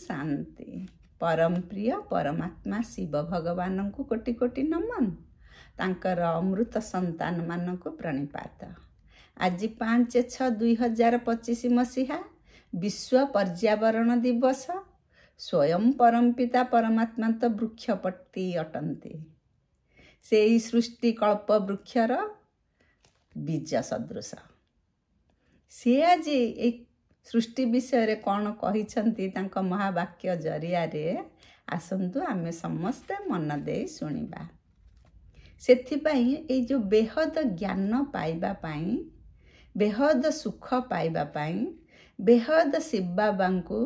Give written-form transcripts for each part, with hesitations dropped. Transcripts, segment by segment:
ଶାନ୍ତି। ପରମ ପ୍ରିୟ ପରମାତ୍ମା ଶିବ ଭଗବାନଙ୍କୁ କୋଟି କୋଟି ନମନ, ତାଙ୍କର ଅମୃତ ସନ୍ତାନମାନଙ୍କୁ ପ୍ରଣିପାତ। ଆଜି 5/6/2025 ମସିହା ବିଶ୍ୱ ପର୍ଯ୍ୟାବରଣ ଦିବସ। ସ୍ୱୟଂ ପରମପିତା ପରମାତ୍ମା ତ ବୃକ୍ଷପତି ଅଟନ୍ତି, ସେଇ ସୃଷ୍ଟି କଳ୍ପ ବୃକ୍ଷର ବୀଜ ସଦୃଶ। ସିଏ ଆଜି ଏଇ ସୃଷ୍ଟି ବିଷୟରେ କ'ଣ କହିଛନ୍ତି ତାଙ୍କ ମହାବାକ୍ୟ ଜରିଆରେ, ଆସନ୍ତୁ ଆମେ ସମସ୍ତେ ମନ ଦେଇ ଶୁଣିବା। ସେଥିପାଇଁ ଏଇ ଯେଉଁ ବେହଦ ଜ୍ଞାନ ପାଇବା ପାଇଁ, ବେହଦ ସୁଖ ପାଇବା ପାଇଁ, ବେହଦ ଶିବ ବାବାଙ୍କୁ,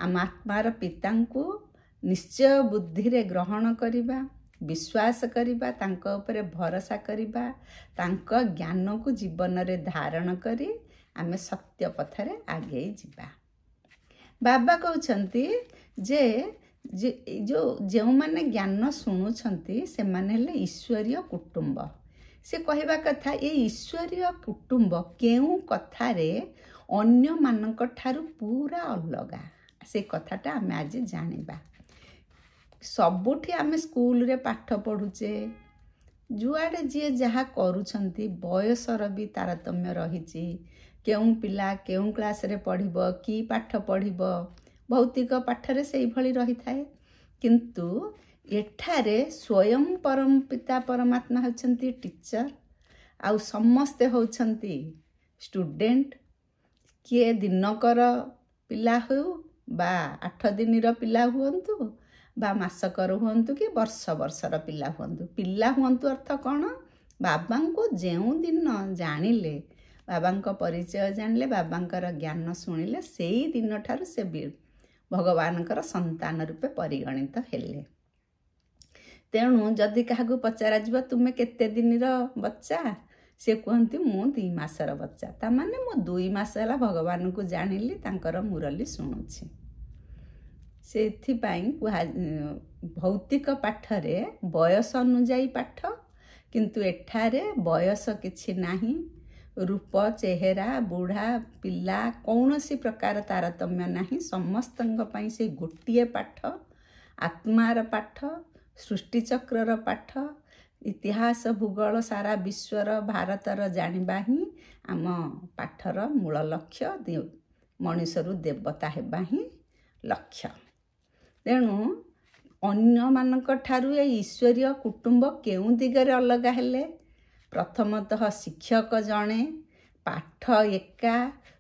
ଆମ ଆତ୍ମାର ପିତାଙ୍କୁ ନିଶ୍ଚୟ ବୁଦ୍ଧିରେ ଗ୍ରହଣ କରିବା, ବିଶ୍ୱାସ କରିବା, ତାଙ୍କ ଉପରେ ଭରସା କରିବା, ତାଙ୍କ ଜ୍ଞାନକୁ ଜୀବନରେ ଧାରଣ କରି ଆମେ ସତ୍ୟ ପଥରେ ଆଗେଇ ଯିବା। ବାବା କହୁଛନ୍ତି ଯେ ଯେଉଁ ଯେଉଁମାନେ ଜ୍ଞାନ ଶୁଣୁଛନ୍ତି ସେମାନେ ହେଲେ ଈଶ୍ୱରୀୟ କୁଟୁମ୍ବ। ସେ କହିବା କଥା, ଏ ଈଶ୍ୱରୀୟ କୁଟୁମ୍ବ କେଉଁ କଥାରେ ଅନ୍ୟମାନଙ୍କ ଠାରୁ ପୁରା ଅଲଗା, ସେ କଥାଟା ଆମେ ଆଜି ଜାଣିବା। ସବୁଠି ଆମେ ସ୍କୁଲରେ ପାଠ ପଢ଼ୁଛେ, ଯୁଆଡ଼େ ଯିଏ ଯାହା କରୁଛନ୍ତି, ବୟସର ବି ତାରତମ୍ୟ ରହିଛି। କେଉଁ ପିଲା କେଉଁ କ୍ଲାସ୍ରେ ପଢ଼ିବ, କି ପାଠ ପଢ଼ିବ, ଭୌତିକ ପାଠରେ ସେଇଭଳି ରହିଥାଏ। କିନ୍ତୁ ଏଠାରେ ସ୍ୱୟଂ ପରମ ପିତା ପରମାତ୍ମା ହେଉଛନ୍ତି ଟିଚର, ଆଉ ସମସ୍ତେ ହେଉଛନ୍ତି ଷ୍ଟୁଡେଣ୍ଟ। କିଏ ଦିନକର ପିଲା ହେଉ ବା 8 ଦିନର ପିଲା ହୁଅନ୍ତୁ ବା ମାସକର ହୁଅନ୍ତୁ କି ବର୍ଷ ବର୍ଷର ପିଲା ହୁଅନ୍ତୁ, ପିଲା ହୁଅନ୍ତୁ ଅର୍ଥ କ'ଣ? ବାବାଙ୍କୁ ଯେଉଁଦିନ ଜାଣିଲେ, ବାବାଙ୍କ ପରିଚୟ ଜାଣିଲେ, ବାବାଙ୍କର ଜ୍ଞାନ ଶୁଣିଲେ, ସେଇ ଦିନଠାରୁ ସେ ଭଗବାନଙ୍କର ସନ୍ତାନ ରୂପେ ପରିଗଣିତ ହେଲେ। ତେଣୁ ଯଦି କାହାକୁ ପଚରାଯିବ ତୁମେ କେତେ ଦିନର ବଚ୍ଚା, ସେ କୁହନ୍ତି ମୁଁ 2 ମାସର ବଚ୍ଚା। ତାମାନେ ମୁଁ 2 ମାସ ହେଲା ଭଗବାନଙ୍କୁ ଜାଣିଲି, ତାଙ୍କର ମୁରଲୀ ଶୁଣୁଛି। ସେଥିପାଇଁ କୁହା ଭୌତିକ ପାଠରେ ବୟସ ଅନୁଯାୟୀ ପାଠ, କିନ୍ତୁ ଏଠାରେ ବୟସ କିଛି ନାହିଁ। ରୂପ, ଚେହେରା, ବୁଢ଼ା, ପିଲା କୌଣସି ପ୍ରକାର ତାରତମ୍ୟ ନାହିଁ। ସମସ୍ତଙ୍କ ପାଇଁ ସେ ଗୋଟିଏ ପାଠ, ଆତ୍ମାର ପାଠ, ସୃଷ୍ଟିଚକ୍ରର ପାଠ, ଇତିହାସ ଭୂଗୋଳ ସାରା ବିଶ୍ୱର ଭାରତର ଜାଣିବା ହିଁ ଆମ ପାଠର ମୂଳ ଲକ୍ଷ୍ୟ। ମଣିଷରୁ ଦେବତା ହେବା ହିଁ ଲକ୍ଷ୍ୟ। ତେଣୁ ଅନ୍ୟମାନଙ୍କ ଠାରୁ ଏ ଈଶ୍ୱରୀୟ କୁଟୁମ୍ବ କେଉଁ ଦିଗରେ ଅଲଗା ହେଲେ? ପ୍ରଥମତଃ ଶିକ୍ଷକ ଜଣେ, ପାଠ ଏକା,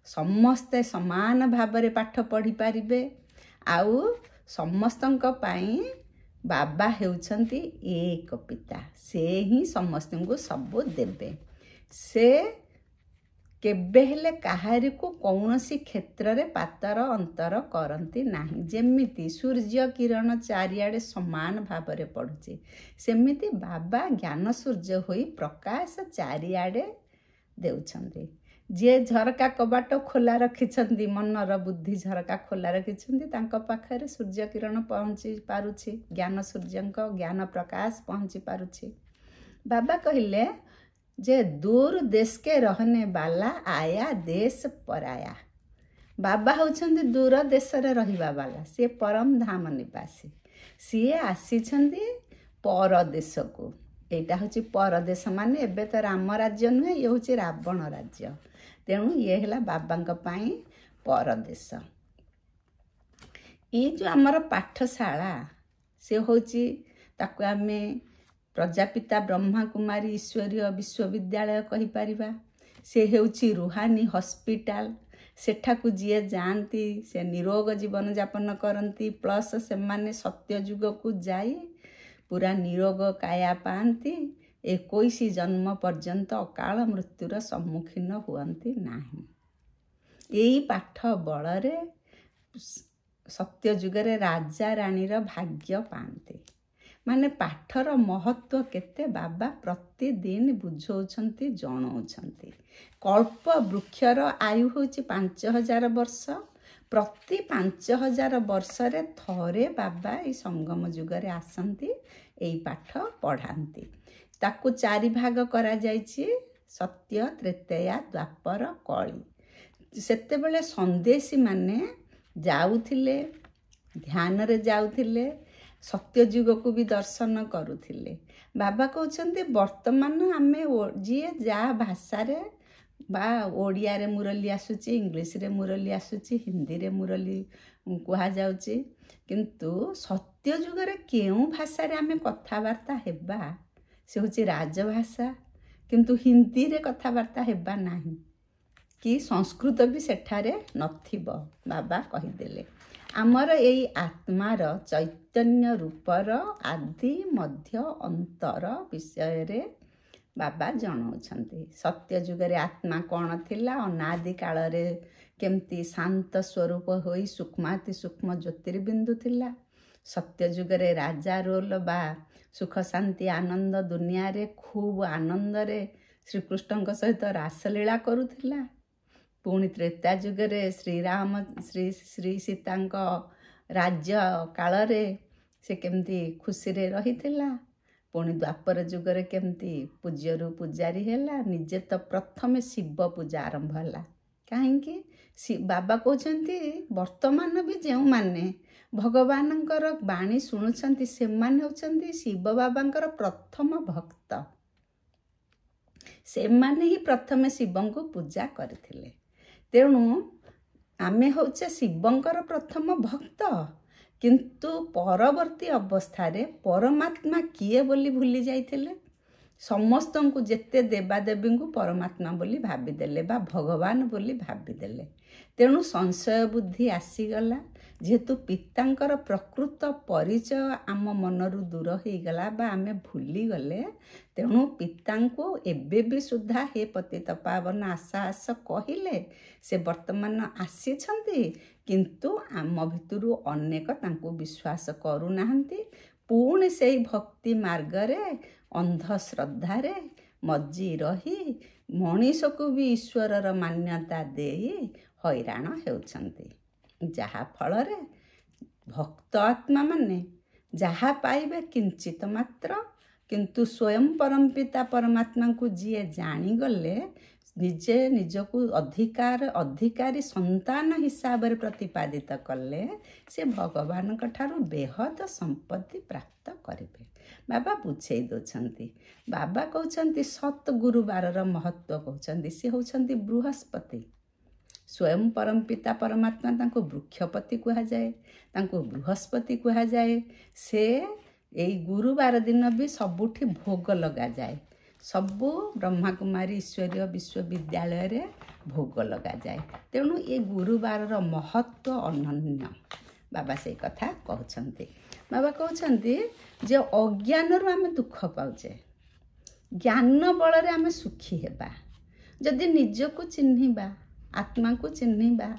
ସମସ୍ତେ ସମାନ ଭାବରେ ପାଠ ପଢ଼ିପାରିବେ, ଆଉ ସମସ୍ତଙ୍କ ପାଇଁ ବାବା ହେଉଛନ୍ତି ଏକ ପିତା। ସେ ହିଁ ସମସ୍ତଙ୍କୁ ସବୁ ଦେବେ। ସେ କେବେ ହେଲେ କାହାରିକୁ କୌଣସି କ୍ଷେତ୍ରରେ ପାତର ଅନ୍ତର କରନ୍ତି ନାହିଁ। ଯେମିତି ସୂର୍ଯ୍ୟ କିରଣ ଚାରିଆଡ଼େ ସମାନ ଭାବରେ ପଡ଼ୁଛି, ସେମିତି ବାବା ଜ୍ଞାନ ସୂର୍ଯ୍ୟ ହୋଇ ପ୍ରକାଶ ଚାରିଆଡ଼େ ଦେଉଛନ୍ତି। ଯିଏ ଝରକା କବାଟ ଖୋଲା ରଖିଛନ୍ତି, ମନର ବୁଦ୍ଧି ଝରକା ଖୋଲା ରଖିଛନ୍ତି, ତାଙ୍କ ପାଖରେ ସୂର୍ଯ୍ୟ କିରଣ ପହଞ୍ଚି ପାରୁଛି, ଜ୍ଞାନ ସୂର୍ଯ୍ୟଙ୍କ ଜ୍ଞାନ ପ୍ରକାଶ ପହଞ୍ଚି ପାରୁଛି। ବାବା କହିଲେ ଯେ ଦୂର ଦେଶକେ ରହନେ ବାଲା ଆୟା ଦେଶ ପରାୟା। ବାବା ହେଉଛନ୍ତି ଦୂର ଦେଶରେ ରହିବା ବାଲା, ସିଏ ପରମ ଧାମ ନିବାସୀ, ସିଏ ଆସିଛନ୍ତି ପରଦେଶକୁ। ଏଇଟା ହେଉଛି ପରଦେଶ, ମାନେ ଏବେ ତ ରାମ ରାଜ୍ୟ ନୁହେଁ, ଇଏ ହେଉଛି ରାବଣ ରାଜ୍ୟ। ତେଣୁ ଇଏ ହେଲା ବାବାଙ୍କ ପାଇଁ ପରଦେଶ। ଏଇ ଯେଉଁ ଆମର ପାଠଶାଳା, ସେ ହେଉଛି, ତାକୁ ଆମେ ପ୍ରଜାପିତା ବ୍ରହ୍ମାକୁମାରୀ ଈଶ୍ୱରୀୟ ବିଶ୍ୱବିଦ୍ୟାଳୟ କହିପାରିବା। ସେ ହେଉଛି ରୁହାନି ହସ୍ପିଟାଲ। ସେଠାକୁ ଯିଏ ଯାଆନ୍ତି ସେ ନିରୋଗ ଜୀବନଯାପନ କରନ୍ତି, ପ୍ଲସ୍ ସେମାନେ ସତ୍ୟଯୁଗକୁ ଯାଇ ପୁରା ନିରୋଗ କାୟା ପାଆନ୍ତି, 21 ଜନ୍ମ ପର୍ଯ୍ୟନ୍ତ ଅକାଳ ମୃତ୍ୟୁର ସମ୍ମୁଖୀନ ହୁଅନ୍ତି ନାହିଁ। ଏଇ ପାଠ ବଳରେ ସତ୍ୟଯୁଗରେ ରାଜା ରାଣୀର ଭାଗ୍ୟ ପାଆନ୍ତି। ମାନେ ପାଠର ମହତ୍ଵ କେତେ ବାବା ପ୍ରତିଦିନ ବୁଝାଉଛନ୍ତି, ଜଣାଉଛନ୍ତି। କଳ୍ପ ବୃକ୍ଷର ଆୟୁ ହେଉଛି 5000 ବର୍ଷ। ପ୍ରତି 5000 ବର୍ଷରେ ଥରେ ବାବା ଏଇ ସଙ୍ଗମ ଯୁଗରେ ଆସନ୍ତି, ଏଇ ପାଠ ପଢ଼ାନ୍ତି। ତାକୁ 4 ଭାଗ କରାଯାଇଛି, ସତ୍ୟ, ତ୍ରେତୟା, ଦ୍ୱାପର, କଳି। ସେତେବେଳେ ସନ୍ଦେଶୀମାନେ ଯାଉଥିଲେ ଧ୍ୟାନରେ ଯାଉଥିଲେ, ସତ୍ୟଯୁଗକୁ ବି ଦର୍ଶନ କରୁଥିଲେ। ବାବା କହୁଛନ୍ତି ବର୍ତ୍ତମାନ ଆମେ ଯିଏ ଯାହା ଭାଷାରେ ବା ଓଡ଼ିଆରେ ମୁରଲୀ ଆସୁଛି, ଇଂଲିଶରେ ମୁରଲୀ ଆସୁଛି, ହିନ୍ଦୀରେ ମୁରଲୀ କୁହାଯାଉଛି, କିନ୍ତୁ ସତ୍ୟଯୁଗରେ କେଉଁ ଭାଷାରେ ଆମେ କଥାବାର୍ତ୍ତା ହେବା ସେ ହେଉଛି ରାଜଭାଷା। କିନ୍ତୁ ହିନ୍ଦୀରେ କଥାବାର୍ତ୍ତା ହେବା ନାହିଁ କି ସଂସ୍କୃତ ବି ସେଠାରେ ନଥିବ। ବାବା କହିଦେଲେ ଆମର ଏଇ ଆତ୍ମାର ଚୈତନ୍ୟ ରୂପର ଆଦି ମଧ୍ୟ ଅନ୍ତର ବିଷୟରେ ବାବା ଜଣାଉଛନ୍ତି। ସତ୍ୟଯୁଗରେ ଆତ୍ମା କ'ଣ ଥିଲା, ଅନାଦି କାଳରେ କେମିତି ଶାନ୍ତ ସ୍ୱରୂପ ହୋଇ ସୂକ୍ଷ୍ମାତି ସୂକ୍ଷ୍ମ ଜ୍ୟୋତିର୍ବିନ୍ଦୁ ଥିଲା, ସତ୍ୟଯୁଗରେ ରାଜା ରୋଲ ବା ସୁଖ ଶାନ୍ତି ଆନନ୍ଦ ଦୁନିଆରେ ଖୁବ୍ ଆନନ୍ଦରେ ଶ୍ରୀକୃଷ୍ଣଙ୍କ ସହିତ ରାସଲୀଳା କରୁଥିଲା। ପୁଣି ତ୍ରେତା ଯୁଗରେ ଶ୍ରୀରାମ ଶ୍ରୀ ଶ୍ରୀ ସୀତାଙ୍କ ରାଜ୍ୟ କାଳରେ ସେ କେମିତି ଖୁସିରେ ରହିଥିଲା। ପୁଣି ଦ୍ୱାପର ଯୁଗରେ କେମିତି ପୂଜ୍ୟରୁ ପୂଜାରୀ ହେଲା। ନିଜେ ତ ପ୍ରଥମେ ଶିବ ପୂଜା ଆରମ୍ଭ ହେଲା। କାହିଁକି ବାବା କହୁଛନ୍ତି ବର୍ତ୍ତମାନ ବି ଯେଉଁମାନେ ଭଗବାନଙ୍କର ବାଣୀ ଶୁଣୁଛନ୍ତି ସେମାନେ ହେଉଛନ୍ତି ଶିବ ବାବାଙ୍କର ପ୍ରଥମ ଭକ୍ତ। ସେମାନେ ହିଁ ପ୍ରଥମେ ଶିବଙ୍କୁ ପୂଜା କରିଥିଲେ। ତେଣୁ ଆମେ ହେଉଛେ ଶିବଙ୍କର ପ୍ରଥମ ଭକ୍ତ, କିନ୍ତୁ ପରବର୍ତ୍ତୀ ଅବସ୍ଥାରେ ପରମାତ୍ମା କିଏ ବୋଲି ଭୁଲି ଯାଇଥିଲେ। ସମସ୍ତଙ୍କୁ ଯେତେ ଦେବାଦେବୀଙ୍କୁ ପରମାତ୍ମା ବୋଲି ଭାବିଦେଲେ ବା ଭଗବାନ ବୋଲି ଭାବିଦେଲେ। ତେଣୁ ସଂଶୟ ବୁଦ୍ଧି ଆସିଗଲା। ଯେହେତୁ ପିତାଙ୍କର ପ୍ରକୃତ ପରିଚୟ ଆମ ମନରୁ ଦୂର ହେଇଗଲା ବା ଆମେ ଭୁଲିଗଲେ, ତେଣୁ ପିତାଙ୍କୁ ଏବେ ବି ସୁଦ୍ଧା ହେ ପତିତ ପାବନ ଆଶା ଆସ କହିଲେ ସେ ବର୍ତ୍ତମାନ ଆସିଛନ୍ତି, କିନ୍ତୁ ଆମ ଭିତରୁ ଅନେକ ତାଙ୍କୁ ବିଶ୍ୱାସ କରୁନାହାନ୍ତି। ପୁଣି ସେଇ ଭକ୍ତି ମାର୍ଗରେ ଅନ୍ଧଶ୍ରଦ୍ଧାରେ ମଜ୍ଜି ରହି ମଣିଷକୁ ବି ଈଶ୍ୱରର ମାନ୍ୟତା ଦେଇ ହଇରାଣ ହେଉଛନ୍ତି, ଯାହାଫଳରେ ଭକ୍ତ ଆତ୍ମାମାନେ ଯାହା ପାଇବେ କିଞ୍ଚିତ ମାତ୍ର, କିନ୍ତୁ ସ୍ୱୟଂ ପରମପିତା ପରମାତ୍ମାଙ୍କୁ ଯିଏ ଜାଣିଗଲେ ନିଜେ ନିଜକୁ ଅଧିକାରୀ ସନ୍ତାନ ହିସାବରେ ପ୍ରତିପାଦିତ କଲେ ସେ ଭଗବାନଙ୍କ ଠାରୁ ବେହଦ ସମ୍ପତ୍ତି ପ୍ରାପ୍ତ କରିବେ। ବାବା ବୁଝେଇ ଦେଉଛନ୍ତି। ବାବା କହୁଛନ୍ତି ସତ୍ ଗୁରୁବାରର ମହତ୍ଵ କହୁଛନ୍ତି। ସେ ହେଉଛନ୍ତି ବୃହସ୍ପତି, ସ୍ୱୟଂ ପରମପିତା ପରମାତ୍ମା। ତାଙ୍କୁ ବୃକ୍ଷପତି କୁହାଯାଏ, ତାଙ୍କୁ ବୃହସ୍ପତି କୁହାଯାଏ। ସେ ଏଇ ଗୁରୁବାର ଦିନ ବି ସବୁଠି ଭୋଗ ଲଗାଯାଏ। ସବୁ ବ୍ରହ୍ମାକୁମାରୀ ଈଶ୍ୱରୀୟ ବିଶ୍ୱବିଦ୍ୟାଳୟରେ ଭୋଗ ଲଗାଯାଏ। ତେଣୁ ଏ ଗୁରୁବାରର ମହତ୍ଵ ଅନନ୍ୟ। ବାବା ସେଇ କଥା କହୁଛନ୍ତି। ବାବା କହୁଛନ୍ତି ଯେ ଅଜ୍ଞାନରୁ ଆମେ ଦୁଃଖ ପାଉଛେ, ଜ୍ଞାନ ବଳରେ ଆମେ ସୁଖୀ ହେବା। ଯଦି ନିଜକୁ ଚିହ୍ନିବା, ଆତ୍ମାକୁ ଚିହ୍ନିବା,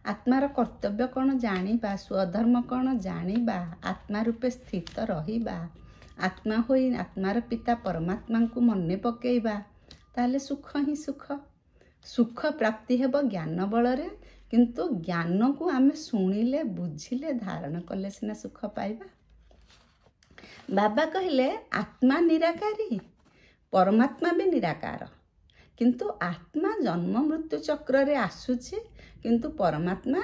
ଆତ୍ମାର କର୍ତ୍ତବ୍ୟ କ'ଣ ଜାଣିବା, ସ୍ୱଧର୍ମ କ'ଣ ଜାଣିବା, ଆତ୍ମା ରୂପେ ସ୍ଥିତ ରହିବା, ଆତ୍ମା ହୋଇ ଆତ୍ମାର ପିତା ପରମାତ୍ମାଙ୍କୁ ମନେ ପକେଇବା, ତାହେଲେ ସୁଖ ହିଁ ସୁଖ। ସୁଖ ପ୍ରାପ୍ତି ହେବ ଜ୍ଞାନ ବଳରେ। କିନ୍ତୁ ଜ୍ଞାନକୁ ଆମେ ଶୁଣିଲେ, ବୁଝିଲେ, ଧାରଣ କଲେ ସିନା ସୁଖ ପାଇବା। ବାବା କହିଲେ ଆତ୍ମା ନିରାକାରୀ, ପରମାତ୍ମା ବି ନିରାକାର, କିନ୍ତୁ ଆତ୍ମା ଜନ୍ମ ମୃତ୍ୟୁ ଚକ୍ରରେ ଆସୁଛି, କିନ୍ତୁ ପରମାତ୍ମା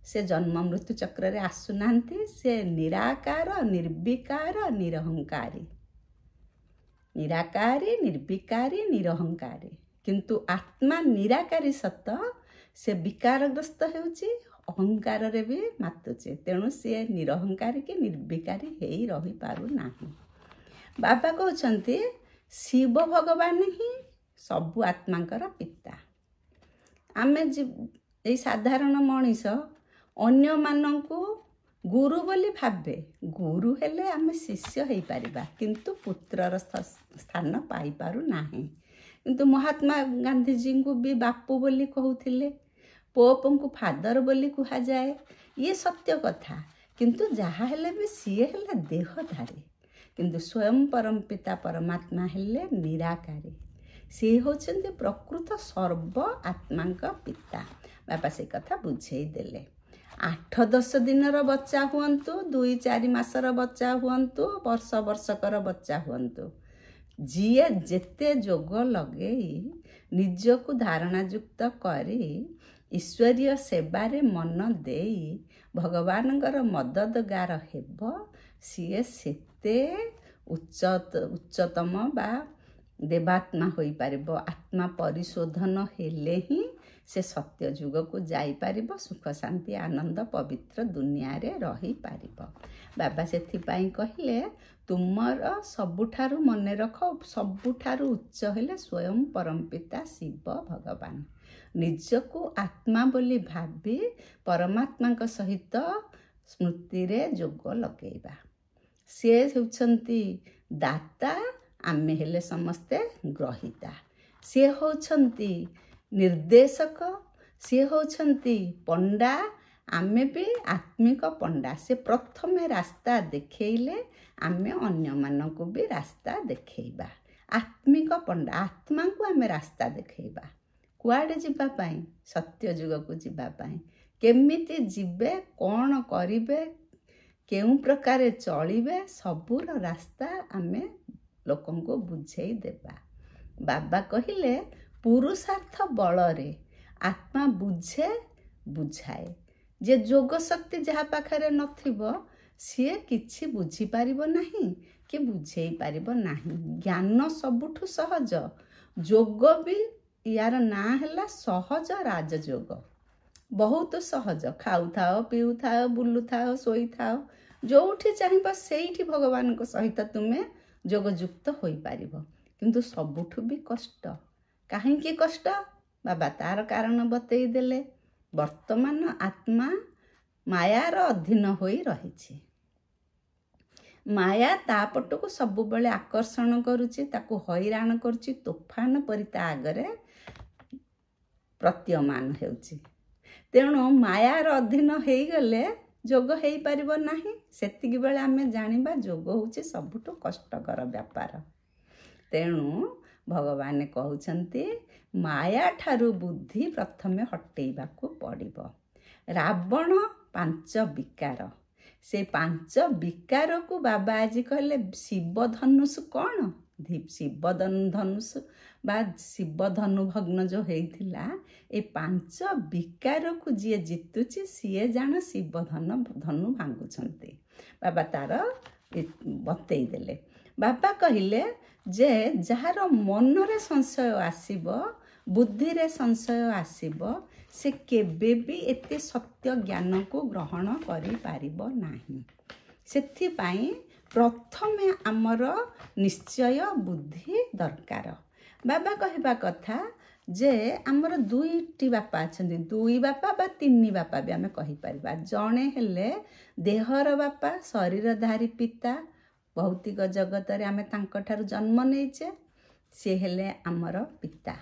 ସେ ଜନ୍ମ ମୃତ୍ୟୁ ଚକ୍ରରେ ଆସୁନାହାନ୍ତି। ସେ ନିରାକାର, ନିର୍ବିକାର, ନିରହଙ୍କାରୀ। ନିରାକାରୀ, ନିର୍ବିକାରୀ, ନିରହଙ୍କାରୀ। କିନ୍ତୁ ଆତ୍ମା ନିରାକାରୀ ସତ, ସେ ବିକାରଗ୍ରସ୍ତ ହେଉଛି, ଅହଙ୍କାରରେ ବି ମାତୁଛି। ତେଣୁ ସିଏ ନିରହଙ୍କାରୀ କି ନିର୍ବିକାରୀ ହେଇ ରହିପାରୁନାହିଁ। ବାବା କହୁଛନ୍ତି ଶିବ ଭଗବାନ ହିଁ ସବୁ ଆତ୍ମାଙ୍କର ପିତା। ଆମେ ଏଇ ସାଧାରଣ ମଣିଷ ଅନ୍ୟମାନଙ୍କୁ ଗୁରୁ ବୋଲି ଭାବେ। ଗୁରୁ ହେଲେ ଆମେ ଶିଷ୍ୟ ହେଇପାରିବା, କିନ୍ତୁ ପୁତ୍ରର ସ୍ଥାନ ପାଇପାରୁନାହିଁ। କିନ୍ତୁ ମହାତ୍ମା ଗାନ୍ଧିଜୀଙ୍କୁ ବି ବାପୁ ବୋଲି କହୁଥିଲେ, ପୋପଙ୍କୁ ଫାଦର ବୋଲି କୁହାଯାଏ। ଇଏ ସତ୍ୟ କଥା, କିନ୍ତୁ ଯାହା ହେଲେ ବି ସିଏ ହେଲେ ଦେହଧାରୀ। କିନ୍ତୁ ସ୍ୱୟଂ ପରମପିତା ପରମାତ୍ମା ହେଲେ ନିରାକାରୀ। ସିଏ ହେଉଛନ୍ତି ପ୍ରକୃତ ସର୍ବ ଆତ୍ମାଙ୍କ ପିତା। ବାପା ସେଇ କଥା ବୁଝେଇ ଦେଲେ। 8 10 ଦିନର ବଚ୍ଚା ହୁଅନ୍ତୁ, 2 4 ମାସର ବଚ୍ଚା ହୁଅନ୍ତୁ, ବର୍ଷ ବର୍ଷକର ବଚ୍ଚା ହୁଅନ୍ତୁ, ଯିଏ ଯେତେ ଯୋଗ ଲଗେଇ ନିଜକୁ ଧାରଣାଯୁକ୍ତ କରି ଈଶ୍ୱରୀୟ ସେବାରେ ମନ ଦେଇ ଭଗବାନଙ୍କର ମଦଦଗାର ହେବ, ସିଏ ସେତେ ଉଚ୍ଚତମ ବା ଦେବାତ୍ମା ହୋଇପାରିବ। ଆତ୍ମା ପରିଶୋଧନ ହେଲେ ହିଁ ସେ ସତ୍ୟ ଯୁଗକୁ ଯାଇପାରିବ, ସୁଖ ଶାନ୍ତି ଆନନ୍ଦ ପବିତ୍ର ଦୁନିଆରେ ରହିପାରିବ। ବାବା ସେଥିପାଇଁ କହିଲେ, ତୁମର ସବୁଠାରୁ ମନେ ରଖ, ସବୁଠାରୁ ଉଚ୍ଚ ହେଲେ ସ୍ୱୟଂ ପରମପିତା ଶିବ ଭଗବାନ। ନିଜକୁ ଆତ୍ମା ବୋଲି ଭାବି ପରମାତ୍ମାଙ୍କ ସହିତ ସ୍ମୃତିରେ ଯୋଗ ଲଗେଇବା। ସିଏ ହେଉଛନ୍ତି ଦାତା, ଆମେ ହେଲେ ସମସ୍ତେ ଗ୍ରହିତା। ସିଏ ହେଉଛନ୍ତି ନିର୍ଦ୍ଦେଶକ, ସିଏ ହେଉଛନ୍ତି ପଣ୍ଡା, ଆମେ ବି ଆତ୍ମିକ ପଣ୍ଡା। ସେ ପ୍ରଥମେ ରାସ୍ତା ଦେଖେଇଲେ ଆମେ ଅନ୍ୟମାନଙ୍କୁ ବି ରାସ୍ତା ଦେଖେଇବା। ଆତ୍ମିକ ପଣ୍ଡା, ଆତ୍ମାଙ୍କୁ ଆମେ ରାସ୍ତା ଦେଖେଇବା। କୁଆଡ଼େ ଯିବା ପାଇଁ? ସତ୍ୟ ଯୁଗକୁ ଯିବା ପାଇଁ। କେମିତି ଯିବେ, କ'ଣ କରିବେ, କେଉଁ ପ୍ରକାରେ ଚଳିବେ, ସବୁର ରାସ୍ତା ଆମେ ଲୋକଙ୍କୁ ବୁଝେଇ ଦେବା। ବାବା କହିଲେ, ପୁରୁଷାର୍ଥ ବଳରେ ଆତ୍ମା ବୁଝେ, ବୁଝାଏ। ଯେ ଯୋଗ ଶକ୍ତି ଯାହା ପାଖରେ ନଥିବ, ସିଏ କିଛି ବୁଝିପାରିବ ନାହିଁ କି ବୁଝେଇ ପାରିବ ନାହିଁ। ଜ୍ଞାନ ସବୁଠୁ ସହଜ। ଯୋଗ ବି ୟାର ନାଁ ହେଲା ସହଜ ରାଜଯୋଗ। ବହୁତ ସହଜ। ଖାଉଥାଅ, ପିଉଥାଅ, ବୁଲୁଥାଅ, ଶୋଇଥାଅ, ଯେଉଁଠି ଚାହିଁବ ସେଇଠି ଭଗବାନଙ୍କ ସହିତ ତୁମେ ଯୋଗଯୁକ୍ତ ହୋଇପାରିବ। କିନ୍ତୁ ସବୁଠୁ ବି କଷ୍ଟ। କାହିଁକି କଷ୍ଟ? ବାବା ତାର କାରଣ ବତେଇ ଦେଲେ। ବର୍ତ୍ତମାନ ଆତ୍ମା ମାୟାର ଅଧୀନ ହୋଇ ରହିଛି। ମାୟା ତା ପଟକୁ ସବୁବେଳେ ଆକର୍ଷଣ କରୁଛି, ତାକୁ ହଇରାଣ କରୁଛି, ତୋଫାନ ପରି ତା ଆଗରେ ପ୍ରତୀୟମାନ ହେଉଛି। ତେଣୁ ମାୟାର ଅଧୀନ ହେଇଗଲେ ଯୋଗ ହେଇପାରିବ ନାହିଁ। ସେତିକି ବେଳେ ଆମେ ଜାଣିବା ଯୋଗ ହେଉଛି ସବୁଠୁ କଷ୍ଟକର ବ୍ୟାପାର। ତେଣୁ ଭଗବାନ କହୁଛନ୍ତି, ମାୟା ଠାରୁ ବୁଦ୍ଧି ପ୍ରଥମେ ହଟେଇବାକୁ ପଡ଼ିବ। ରାବଣ 5 ବିକାର, ସେ 5 ବିକାରକୁ ବାବା ଆଜି କହିଲେ ଶିବ ଧନୁଷ। କ'ଣ ଶିବ ଧନୁଷ ବା ଶିବ ଧନୁ ଭଗ୍ନ ଯେଉଁ ହେଇଥିଲା, ଏ 5 ବିକାରକୁ ଯିଏ ଜିତୁଛି ସିଏ ଜାଣ ଶିବ ଧନୁ ଭାଙ୍ଗୁଛନ୍ତି। ବାବା ତାର ବତେଇ ଦେଲେ। ବାବା କହିଲେ ଯେ ଯାହାର ମନରେ ସଂଶୟ ଆସିବ, ବୁଦ୍ଧିରେ ସଂଶୟ ଆସିବ, ସେ କେବେ ବି ଏତେ ସତ୍ୟ ଜ୍ଞାନକୁ ଗ୍ରହଣ କରିପାରିବ ନାହିଁ। ସେଥିପାଇଁ ପ୍ରଥମେ ଆମର ନିଶ୍ଚୟ ବୁଦ୍ଧି ଦରକାର। ବାବା କହିବା କଥା ଯେ ଆମର 2ଟି ବାପା ଅଛନ୍ତି, 2 ବାପା ବା 3 ବାପା ବି ଆମେ କହିପାରିବା। ଜଣେ ହେଲେ ଦେହର ବାପା, ଶରୀରଧାରୀ ପିତା, ଭୌତିକ ଜଗତରେ ଆମେ ତାଙ୍କଠାରୁ ଜନ୍ମ ନେଇଛେ, ସିଏ ହେଲେ ଆମର ପିତା।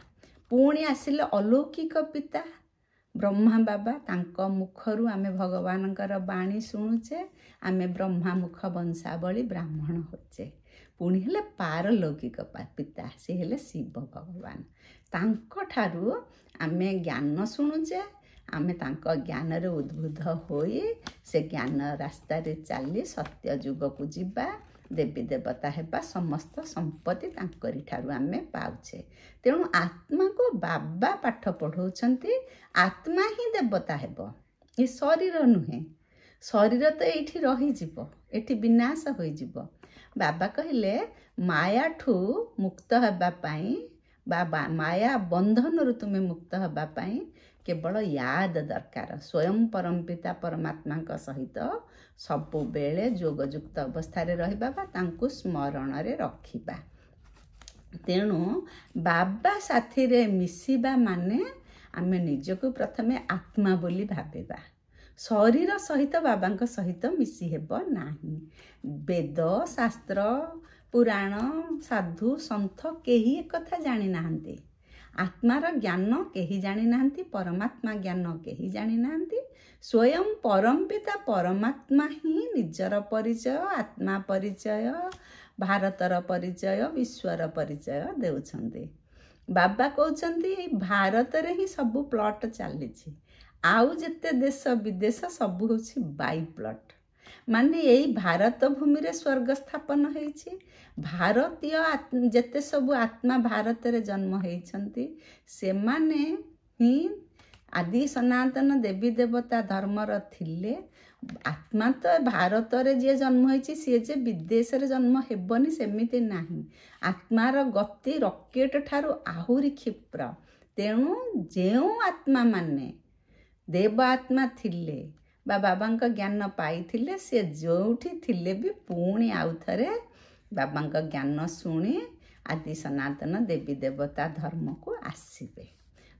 ପୁଣି ଆସିଲେ ଅଲୌକିକ ପିତା ବ୍ରହ୍ମା ବାବା, ତାଙ୍କ ମୁଖରୁ ଆମେ ଭଗବାନଙ୍କର ବାଣୀ ଶୁଣୁଛେ, ଆମେ ବ୍ରହ୍ମା ମୁଖ ବଂଶାବଳୀ ବ୍ରାହ୍ମଣ ହେଉଛେ। ପୁଣି ହେଲେ ପାରଲୌକିକ ପିତା, ସେ ହେଲେ ଶିବ ଭଗବାନ, ତାଙ୍କଠାରୁ ଆମେ ଜ୍ଞାନ ଶୁଣୁଛେ, ଆମେ ତାଙ୍କ ଜ୍ଞାନରେ ଉଦ୍ବୁଦ୍ଧ ହୋଇ ସେ ଜ୍ଞାନ ରାସ୍ତାରେ ଚାଲି ସତ୍ୟ ଯୁଗକୁ ଯିବା, ଦେବୀ ଦେବତା ହେବା, ସମସ୍ତ ସମ୍ପତ୍ତି ତାଙ୍କରି ଠାରୁ ଆମେ ପାଉଛେ। ତେଣୁ ଆତ୍ମାକୁ ବାବା ପାଠ ପଢ଼ଉଛନ୍ତି, ଆତ୍ମା ହିଁ ଦେବତା ହେବ, ଏ ଶରୀର ନୁହେଁ। ଶରୀର ତ ଏଇଠି ରହିଯିବ, ଏଠି ବିନାଶ ହୋଇଯିବ। ବାବା କହିଲେ ମାୟାଠୁ ମୁକ୍ତ ହେବା ପାଇଁ ବା ମାୟା ବନ୍ଧନରୁ ତୁମେ ମୁକ୍ତ ହେବା ପାଇଁ କେବଳ ୟାଦ ଦରକାର। ସ୍ୱୟଂ ପରମପିତା ପରମାତ୍ମାଙ୍କ ସହିତ ସବୁବେଳେ ଯୋଗଯୁକ୍ତ ଅବସ୍ଥାରେ ରହିବା ବା ତାଙ୍କୁ ସ୍ମରଣରେ ରଖିବା। ତେଣୁ ବାବା ସାଥିରେ ମିଶିବା ମାନେ ଆମେ ନିଜକୁ ପ୍ରଥମେ ଆତ୍ମା ବୋଲି ଭାବିବା। ଶରୀର ସହିତ ବାବାଙ୍କ ସହିତ ମିଶି ହେବ ନାହିଁ। ବେଦ, ଶାସ୍ତ୍ର, ପୁରାଣ, ସାଧୁ ସନ୍ଥ କେହି ଏକଥା ଜାଣିନାହାନ୍ତି। ଆତ୍ମାର ଜ୍ଞାନ କେହି ଜାଣିନାହାନ୍ତି, ପରମାତ୍ମା ଜ୍ଞାନ କେହି ଜାଣିନାହାନ୍ତି। ସ୍ୱୟଂ ପରମପିତା ପରମାତ୍ମା ହିଁ ନିଜର ପରିଚୟ, ଆତ୍ମା ପରିଚୟ, ଭାରତର ପରିଚୟ, ବିଶ୍ୱର ପରିଚୟ ଦେଉଛନ୍ତି। ବାବା କହୁଛନ୍ତି ଏଇ ଭାରତରେ ହିଁ ସବୁ ପ୍ଲଟ୍ ଚାଲିଛି, ଆଉ ଯେତେ ଦେଶ ବିଦେଶ ସବୁ ହେଉଛି ବାଇ ପ୍ଲଟ୍। ମାନେ ଏଇ ଭାରତ ଭୂମିରେ ସ୍ୱର୍ଗ ସ୍ଥାପନ ହେଇଛି। ଭାରତୀୟ ଯେତେ ସବୁ ଆତ୍ମା ଭାରତରେ ଜନ୍ମ ହେଇଛନ୍ତି, ସେମାନେ ହିଁ ଆଦି ସନାତନ ଦେବୀ ଦେବତା ଧର୍ମର ଥିଲେ। ଆତ୍ମା ତ ଭାରତରେ ଯିଏ ଜନ୍ମ ହେଇଛି ସିଏ ଯେ ବିଦେଶରେ ଜନ୍ମ ହେବନି ସେମିତି ନାହିଁ। ଆତ୍ମାର ଗତି ରକେଟ ଠାରୁ ଆହୁରି କ୍ଷିପ୍ର। ତେଣୁ ଯେଉଁ ଆତ୍ମାମାନେ ଦେବ ଆତ୍ମା ଥିଲେ ବା ବାବାଙ୍କ ଜ୍ଞାନ ପାଇଥିଲେ, ସେ ଯେଉଁଠି ଥିଲେ ବି ପୁଣି ଆଉ ଥରେ ବାବାଙ୍କ ଜ୍ଞାନ ଶୁଣି ଆଦି ସନାତନ ଦେବୀ ଦେବତା ଧର୍ମକୁ ଆସିବେ।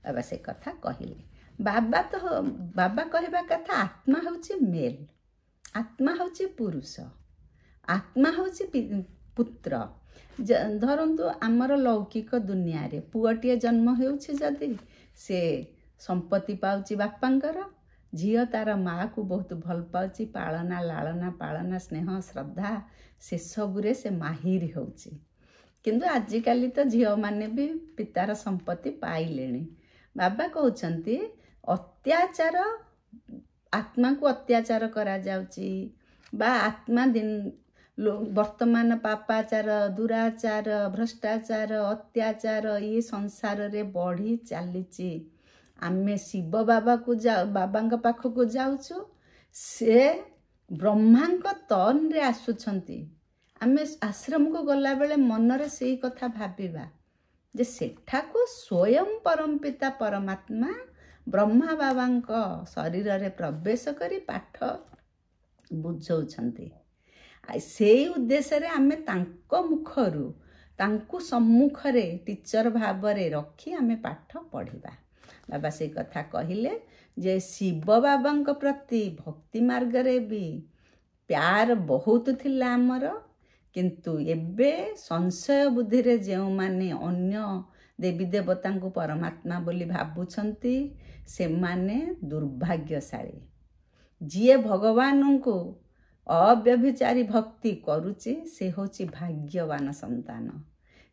ବାବା ସେ କଥା କହିଲେ। ବାବା ତ ବାବା କହିବା କଥା, ଆତ୍ମା ହେଉଛି ମେଲ୍, ଆତ୍ମା ହେଉଛି ପୁରୁଷ, ଆତ୍ମା ହେଉଛି ପୁତ୍ର। ଧରନ୍ତୁ ଆମର ଲୌକିକ ଦୁନିଆରେ ପୁଅଟିଏ ଜନ୍ମ ହେଉଛି ଯଦି, ସେ ସମ୍ପତ୍ତି ପାଉଛି ବାପାଙ୍କର। ଝିଅ ତାର ମାଆକୁ ବହୁତ ଭଲ ପାଉଛି, ପାଳନା ଲାଳନା ପାଳନା ସ୍ନେହ ଶ୍ରଦ୍ଧା ସେସବୁରେ ସେ ମାହିର ହେଉଛି। କିନ୍ତୁ ଆଜିକାଲି ତ ଝିଅମାନେ ବି ପିତାର ସମ୍ପତ୍ତି ପାଇଲେଣି। ବାବା କହୁଛନ୍ତି ଅତ୍ୟାଚାର, ଆତ୍ମାକୁ ଅତ୍ୟାଚାର କରାଯାଉଛି ବା ଆତ୍ମା ଦିନ ବର୍ତ୍ତମାନ ପାପାଚାର, ଦୁରାଚାର, ଭ୍ରଷ୍ଟାଚାର, ଅତ୍ୟାଚାର ଇଏ ସଂସାରରେ ବଢ଼ି ଚାଲିଛି। ଆମେ ଶିବ ବାବାକୁ ଯାଉ, ବାବାଙ୍କ ପାଖକୁ ଯାଉଛୁ, ସେ ବ୍ରହ୍ମାଙ୍କ ତନରେ ଆସୁଛନ୍ତି। ଆମେ ଆଶ୍ରମକୁ ଗଲାବେଳେ ମନରେ ସେଇ କଥା ଭାବିବା ଯେ ସେଠାକୁ ସ୍ୱୟଂ ପରମପିତା ପରମାତ୍ମା ବ୍ରହ୍ମା ବାବାଙ୍କ ଶରୀରରେ ପ୍ରବେଶ କରି ପାଠ ବୁଝାଉଛନ୍ତି। ସେଇ ଉଦ୍ଦେଶ୍ୟରେ ଆମେ ତାଙ୍କ ମୁଖରୁ ତାଙ୍କୁ ସମ୍ମୁଖରେ ଟିଚର ଭାବରେ ରଖି ଆମେ ପାଠ ପଢ଼ିବା। ବାବା ସେଇ କଥା କହିଲେ ଯେ ଶିବ ବାବାଙ୍କ ପ୍ରତି ଭକ୍ତି ମାର୍ଗରେ ବି ପ୍ୟାର ବହୁତ ଥିଲା ଆମର, କିନ୍ତୁ ଏବେ ସଂଶୟ ବୁଦ୍ଧିରେ ଯେଉଁମାନେ ଅନ୍ୟ ଦେବୀ ଦେବତାଙ୍କୁ ପରମାତ୍ମା ବୋଲି ଭାବୁଛନ୍ତି ସେମାନେ ଦୁର୍ଭାଗ୍ୟଶାଳୀ। ଯିଏ ଭଗବାନଙ୍କୁ ଅବ୍ୟଭିଚାରୀ ଭକ୍ତି କରୁଛି ସେ ହେଉଛି ଭାଗ୍ୟବାନ ସନ୍ତାନ।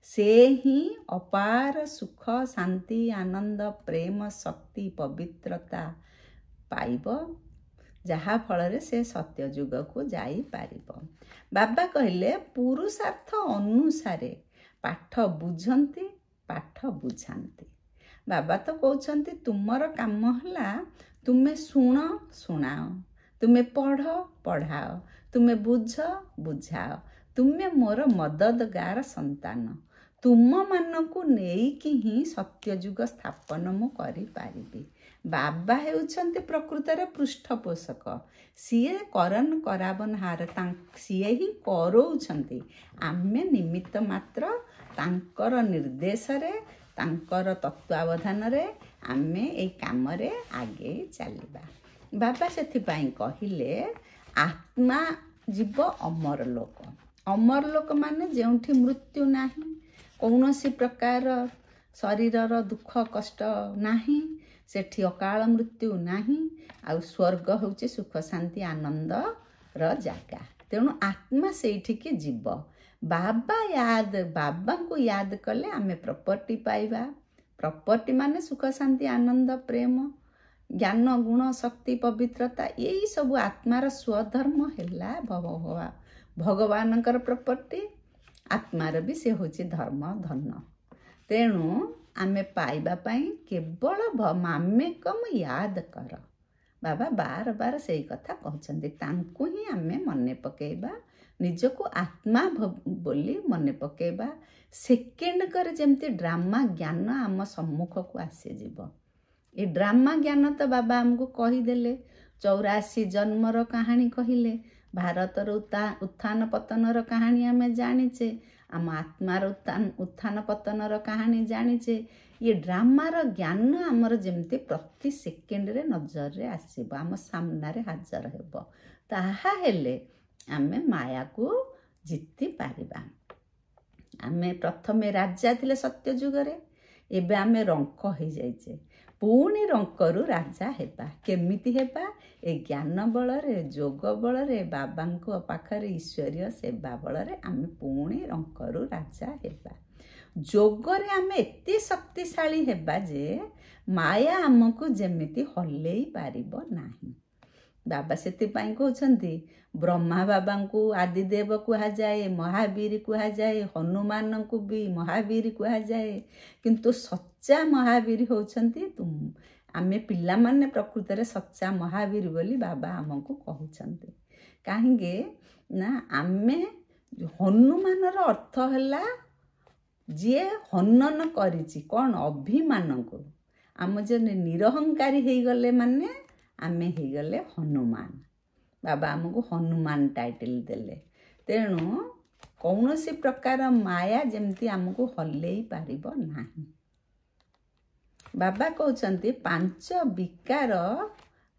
ସେ ହିଁ ଅପାର ସୁଖ, ଶାନ୍ତି, ଆନନ୍ଦ, ପ୍ରେମ, ଶକ୍ତି, ପବିତ୍ରତା ପାଇବ, ଯାହାଫଳରେ ସେ ସତ୍ୟଯୁଗକୁ ଯାଇପାରିବ। ବାବା କହିଲେ ପୁରୁଷାର୍ଥ ଅନୁସାରେ ପାଠ ବୁଝନ୍ତି, ପାଠ ବୁଝାନ୍ତି। ବାବା ତ କହୁଛନ୍ତି ତୁମର କାମ ହେଲା ତୁମେ ଶୁଣ, ଶୁଣାଅ, ତୁମେ ପଢ଼, ପଢ଼ାଅ, ତୁମେ ବୁଝ, ବୁଝାଅ। ତୁମେ ମୋର ମଦଦଗାର ସନ୍ତାନ, ତୁମମାନଙ୍କୁ ନେଇକି ହିଁ ସତ୍ୟଯୁଗ ସ୍ଥାପନ ମୁଁ କରିପାରିବି। ବାବା ହେଉଛନ୍ତି ପ୍ରକୃତରେ ପୃଷ୍ଠପୋଷକ। ସିଏ କରନ କରାବନହାର, ସିଏ ହିଁ କରଉଛନ୍ତି। ଆମେ ନିମିତ୍ତ ମାତ୍ର, ତାଙ୍କର ନିର୍ଦ୍ଦେଶରେ ତାଙ୍କର ତତ୍ତ୍ୱାବଧାନରେ ଆମେ ଏଇ କାମରେ ଆଗେଇ ଚାଲିବା। ବାବା ସେଥିପାଇଁ କହିଲେ ଆତ୍ମା ଯିବ ଅମର ଲୋକ। ଅମର ଲୋକ ମାନେ ଯେଉଁଠି ମୃତ୍ୟୁ ନାହିଁ, କୌଣସି ପ୍ରକାର ଶରୀରର ଦୁଃଖ କଷ୍ଟ ନାହିଁ, ସେଠି ଅକାଳ ମୃତ୍ୟୁ ନାହିଁ, ଆଉ ସ୍ୱର୍ଗ ହେଉଛି ସୁଖ ଶାନ୍ତି ଆନନ୍ଦର ଜାଗା। ତେଣୁ ଆତ୍ମା ସେଇଠିକି ଯିବ। ବାବା ୟାଦ, ବାବାଙ୍କୁ ୟାଦ କଲେ ଆମେ ପ୍ରପର୍ଟି ପାଇବା। ପ୍ରପର୍ଟି ମାନେ ସୁଖ ଶାନ୍ତି ଆନନ୍ଦ ପ୍ରେମ ଜ୍ଞାନ ଗୁଣ ଶକ୍ତି ପବିତ୍ରତା, ଏଇସବୁ ଆତ୍ମାର ସ୍ୱଧର୍ମ ହେଲା ଭଗବାନଙ୍କର ପ୍ରପର୍ଟି। ଆତ୍ମାର ବି ସେ ହେଉଛି ଧର୍ମ ଧନ। ତେଣୁ ଆମେ ପାଇବା ପାଇଁ କେବଳ ମାମେକମ ୟାଦ କର। ବାବା ବାର ବାର ସେଇ କଥା କହୁଛନ୍ତି। ତାଙ୍କୁ ହିଁ ଆମେ ମନେ ପକେଇବା, ନିଜକୁ ଆତ୍ମା ବୋଲି ମନେ ପକେଇବା। ସେକେଣ୍ଡକରେ ଯେମିତି ଡ୍ରାମା ଜ୍ଞାନ ଆମ ସମ୍ମୁଖକୁ ଆସିଯିବ। ଏ ଡ୍ରାମା ଜ୍ଞାନ ତ ବାବା ଆମକୁ କହିଦେଲେ, 84 ଜନ୍ମର କାହାଣୀ କହିଲେ, ଭାରତର ଉତ୍ଥାନ ପତନର କାହାଣୀ ଆମେ ଜାଣିଛେ, ଆମ ଆତ୍ମାର ଉତ୍ଥାନ ପତନର କାହାଣୀ ଜାଣିଛେ। ଇଏ ଡ୍ରାମାର ଜ୍ଞାନ ଆମର ଯେମିତି ପ୍ରତି ସେକେଣ୍ଡରେ ନଜରରେ ଆସିବ, ଆମ ସାମ୍ନାରେ ହାଜର ହେବ, ତାହା ହେଲେ ଆମେ ମାୟାକୁ ଜିତି ପାରିବା। ଆମେ ପ୍ରଥମେ ରାଜା ଥିଲେ ସତ୍ୟ ଯୁଗରେ, ଏବେ ଆମେ ରଙ୍କ ହେଇଯାଇଛେ। ପୁଣି ରଙ୍କରୁ ରାଜା ହେବା। କେମିତି ହେବା? ଏ ଜ୍ଞାନ ବଳରେ, ଯୋଗ ବଳରେ, ବାବାଙ୍କ ପାଖରେ ଈଶ୍ୱରୀୟ ସେବା ବଳରେ ଆମେ ପୁଣି ରଙ୍କରୁ ରାଜା ହେବା। ଯୋଗରେ ଆମେ ଏତେ ଶକ୍ତିଶାଳୀ ହେବା ଯେ ମାୟା ଆମକୁ ଯେମିତି ହଲେଇ ପାରିବ ନାହିଁ। ବାବା ସେଥିପାଇଁ କହୁଛନ୍ତି ବ୍ରହ୍ମା ବାବାଙ୍କୁ ଆଦିଦେବ କୁହାଯାଏ, ମହାବୀର କୁହାଯାଏ, ହନୁମାନଙ୍କୁ ବି ମହାବୀର କୁହାଯାଏ, କିନ୍ତୁ ସଚ୍ଚା ମହାବୀର ହେଉଛନ୍ତି ଆମେ ପିଲାମାନେ ପ୍ରକୃତରେ ସଚ୍ଚା ମହାବୀର ବୋଲି ବାବା ଆମକୁ କହୁଛନ୍ତି। କାହିଁକି ନା ଆମେ ହନୁମାନର ଅର୍ଥ ହେଲା ଯିଏ ହନନ କରିଛି କ'ଣ ଅଭିମାନକୁ। ଆମ ଯେ ନିରହଙ୍କାରୀ ହେଇଗଲେ ମାନେ ଆମେ ହେଇଗଲେ ହନୁମାନ। ବାବା ଆମକୁ ହନୁମାନ ଟାଇଟଲ୍ ଦେଲେ। ତେଣୁ କୌଣସି ପ୍ରକାର ମାୟା ଯେମିତି ଆମକୁ ହଲେଇ ପାରିବ ନାହିଁ। ବାବା କହୁଛନ୍ତି 5 ବିକାର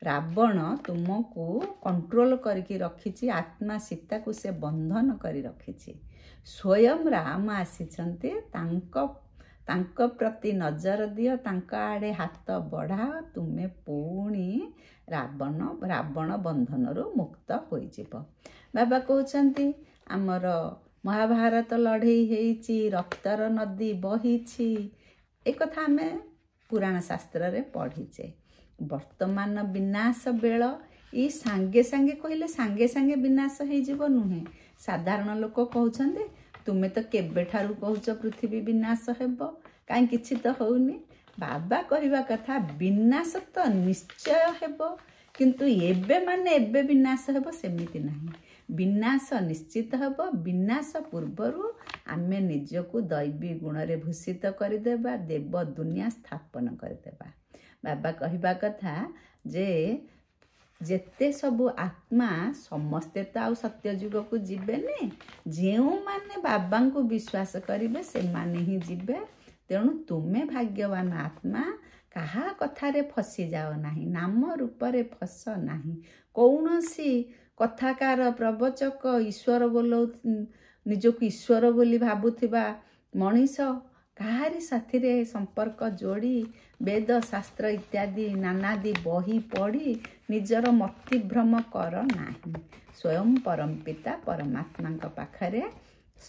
ରାବଣ ତୁମକୁ କଣ୍ଟ୍ରୋଲ କରିକି ରଖିଛି, ଆତ୍ମା ସୀତାକୁ ସେ ବନ୍ଧନ କରି ରଖିଛି। ସ୍ୱୟଂ ରାମ ଆସିଛନ୍ତି, ତାଙ୍କ ପ୍ରତି ନଜର ଦିଅ, ତାଙ୍କ ଆଡ଼େ ହାତ ବଢ଼ାଅ, ତୁମେ ପୁଣି ରାବଣ ବନ୍ଧନରୁ ମୁକ୍ତ ହୋଇଯିବ। ବାବା କହୁଛନ୍ତି ଆମର ମହାଭାରତ ଲଢ଼େଇ ହେଇଛି, ରକ୍ତର ନଦୀ ବହିଛି, ଏକଥା ଆମେ ପୁରାଣ ଶାସ୍ତ୍ରରେ ପଢ଼ିଛେ। ବର୍ତ୍ତମାନ ବିନାଶ ବେଳ, ଏଇ ସାଙ୍ଗେ ସାଙ୍ଗେ କହିଲେ ସାଙ୍ଗେ ସାଙ୍ଗେ ବିନାଶ ହେଇଯିବ ନୁହେଁ। ସାଧାରଣ ଲୋକ କହୁଛନ୍ତି ତୁମେ ତ କେବେଠାରୁ କହୁଛ ପୃଥିବୀ ବିନାଶ ହେବ, କାହିଁ କିଛି ତ ହଉନି। ବାବା କହିବା କଥା ବିନାଶ ତ ନିଶ୍ଚୟ ହେବ, କିନ୍ତୁ ଏବେ ମାନେ ଏବେ ବିନାଶ ହେବ ସେମିତି ନାହିଁ। ବିନାଶ ନିଶ୍ଚିତ ହେବ। ବିନାଶ ପୂର୍ବରୁ ଆମେ ନିଜକୁ ଦୈବୀ ଗୁଣରେ ଭୂଷିତ କରିଦେବା, ଦେବ ଦୁନିଆ ସ୍ଥାପନ କରିଦେବା। ବାବା କହିବା କଥା ଯେ ଯେତେ ସବୁ ଆତ୍ମା ସମସ୍ତେ ତ ଆଉ ସତ୍ୟଯୁଗକୁ ଯିବେନି, ଯେଉଁମାନେ ବାବାଙ୍କୁ ବିଶ୍ୱାସ କରିବେ ସେମାନେ ହିଁ ଯିବେ। ତେଣୁ ତୁମେ ଭାଗ୍ୟବାନ ଆତ୍ମା, କାହା କଥାରେ ଫସିଯାଅ ନାହିଁ, ନାମ ରୂପରେ ଫସ ନାହିଁ। କୌଣସି କଥାକାର, ପ୍ରବଚକ, ଈଶ୍ୱର ବୋଲଉ, ନିଜକୁ ଈଶ୍ୱର ବୋଲି ଭାବୁଥିବା ମଣିଷ କାହାରି ସାଥିରେ ସମ୍ପର୍କ ଯୋଡ଼ି ବେଦ ଶାସ୍ତ୍ର ଇତ୍ୟାଦି ନାନାଦି ବହି ପଢ଼ି ନିଜର ମତିଭ୍ରମ କର ନାହିଁ। ସ୍ୱୟଂ ପରମପିତା ପରମାତ୍ମାଙ୍କ ପାଖରେ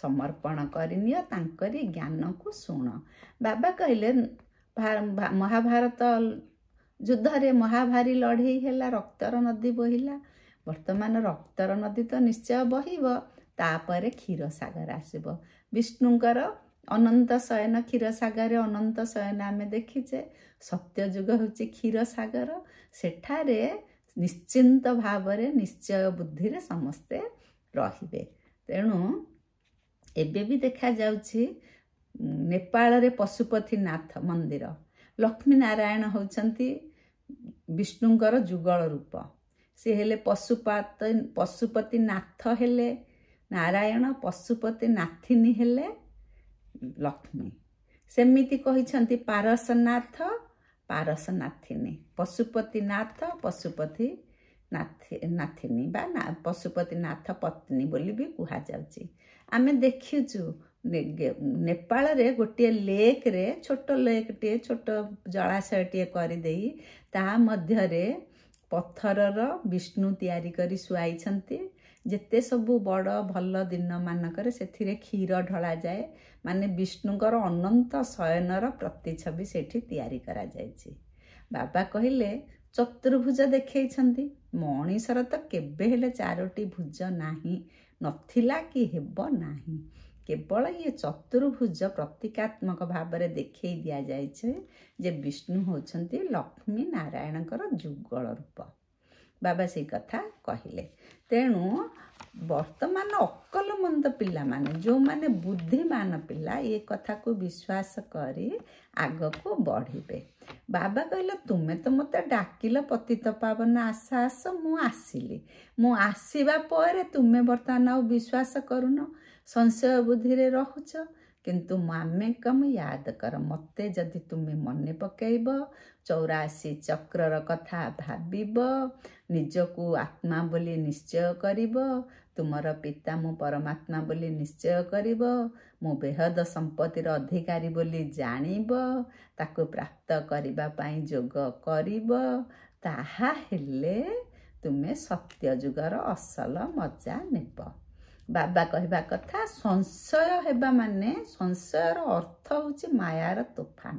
ସମର୍ପଣ କରିନିଅ, ତାଙ୍କରି ଜ୍ଞାନକୁ ଶୁଣ। ବାବା କହିଲେ ମହାଭାରତ ଯୁଦ୍ଧରେ ମହାଭାରୀ ଲଢ଼େଇ ହେଲା, ରକ୍ତର ନଦୀ ବହିଲା। ବର୍ତ୍ତମାନ ରକ୍ତର ନଦୀ ତ ନିଶ୍ଚୟ ବହିବ, ତାପରେ କ୍ଷୀରସାଗର ଆସିବ। ବିଷ୍ଣୁଙ୍କର ଅନନ୍ତ ଶୟନ, କ୍ଷୀରସାଗରରେ ଅନନ୍ତ ଶୟନ ଆମେ ଦେଖିଛେ। ସତ୍ୟଯୁଗ ହେଉଛି କ୍ଷୀରସାଗର। ସେଠାରେ ନିଶ୍ଚିନ୍ତ ଭାବରେ ନିଶ୍ଚୟ ବୁଦ୍ଧିରେ ସମସ୍ତେ ରହିବେ। ତେଣୁ ଏବେ ବି ଦେଖାଯାଉଛି ନେପାଳରେ ପଶୁପତିନାଥ ମନ୍ଦିର, ଲକ୍ଷ୍ମୀ ନାରାୟଣ ହେଉଛନ୍ତି ବିଷ୍ଣୁଙ୍କର ଯୁଗଳ ରୂପ। ସେ ହେଲେ ପଶୁପତିନାଥ ହେଲେ ନାରାୟଣ, ପଶୁପତି ନାଥିନୀ ହେଲେ ଲକ୍ଷ୍ମୀ। ସେମିତି କହିଛନ୍ତି ପାରସନାଥ, ପାରସନାଥିନୀ, ପଶୁପତିନାଥ, ପଶୁପତି ନାଥିନୀ ବା ପଶୁପତିନାଥ ପତ୍ନୀ ବୋଲି ବି କୁହାଯାଉଛି। ଆମେ ଦେଖିଛୁ ନେପାଳରେ ଗୋଟିଏ ଲେକ୍ରେ, ଛୋଟ ଲେକ୍ଟିଏ, ଛୋଟ ଜଳାଶୟଟିଏ କରିଦେଇ ତା ମଧ୍ୟରେ ପଥରର ବିଷ୍ଣୁ ତିଆରି କରି ଶୁଆଇଛନ୍ତି। ଯେତେ ସବୁ ବଡ଼ ଭଲ ଦିନମାନଙ୍କରେ ସେଥିରେ କ୍ଷୀର ଢଳାଯାଏ, ମାନେ ବିଷ୍ଣୁଙ୍କର ଅନନ୍ତ ଶୟନର ପ୍ରତିଛବି ସେଠି ତିଆରି କରାଯାଇଛି। ବାବା କହିଲେ ଚତୁର୍ଭୁଜ ଦେଖେଇଛନ୍ତି, ମଣିଷର ତ କେବେ ହେଲେ 4ଟି ଭୁଜ ନାହିଁ, ନଥିଲା କି ହେବ ନାହିଁ। କେବଳ ଇଏ ଚତୁର୍ଭୁଜ ପ୍ରତୀକାତ୍ମକ ଭାବରେ ଦେଖେଇ ଦିଆଯାଇଛି ଯେ ବିଷ୍ଣୁ ହେଉଛନ୍ତି ଲକ୍ଷ୍ମୀ ନାରାୟଣଙ୍କର ଯୁଗଳ ରୂପ। ବାବା ସେଇ କଥା କହିଲେ। ତେଣୁ ବର୍ତ୍ତମାନ ଅକଲମନ୍ଦ ପିଲାମାନେ, ଯେଉଁମାନେ ବୁଦ୍ଧିମାନ ପିଲା, ଏ କଥାକୁ ବିଶ୍ୱାସ କରି ଆଗକୁ ବଢ଼ିବେ। ବାବା କହିଲେ ତୁମେ ତ ମୋତେ ଡାକିଲ ପତିତ ପାବନ ଆସ ଆସ, ମୁଁ ଆସିଲି। ମୁଁ ଆସିବା ପରେ ତୁମେ ବର୍ତ୍ତମାନ ଆଉ ବିଶ୍ୱାସ କରୁନ, ସଂଶୟ ବୁଦ୍ଧିରେ ରହୁଛ। କିନ୍ତୁ ମାମେକମ୍ ୟାଦ କର, ମୋତେ ଯଦି ତୁମେ ମନେ ପକାଇବ, 84 ଚକ୍ରର କଥା ଭାବିବ, ନିଜକୁ ଆତ୍ମା ବୋଲି ନିଶ୍ଚୟ କରିବ, ତୁମର ପିତା ମୁଁ ପରମାତ୍ମା ବୋଲି ନିଶ୍ଚୟ କରିବ, ମୁଁ ବେହଦ ସମ୍ପତ୍ତିର ଅଧିକାରୀ ବୋଲି ଜାଣିବ, ତାକୁ ପ୍ରାପ୍ତ କରିବା ପାଇଁ ଯୋଗ କରିବ, ତାହା ହେଲେ ତୁମେ ସତ୍ୟଯୁଗର ଅସଲ ମଜା ନେବ। ବାବା କହିବା କଥା ସଂଶୟ ହେବା ମାନେ, ସଂଶୟର ଅର୍ଥ ହେଉଛି ମାୟାର ତୋଫାନ।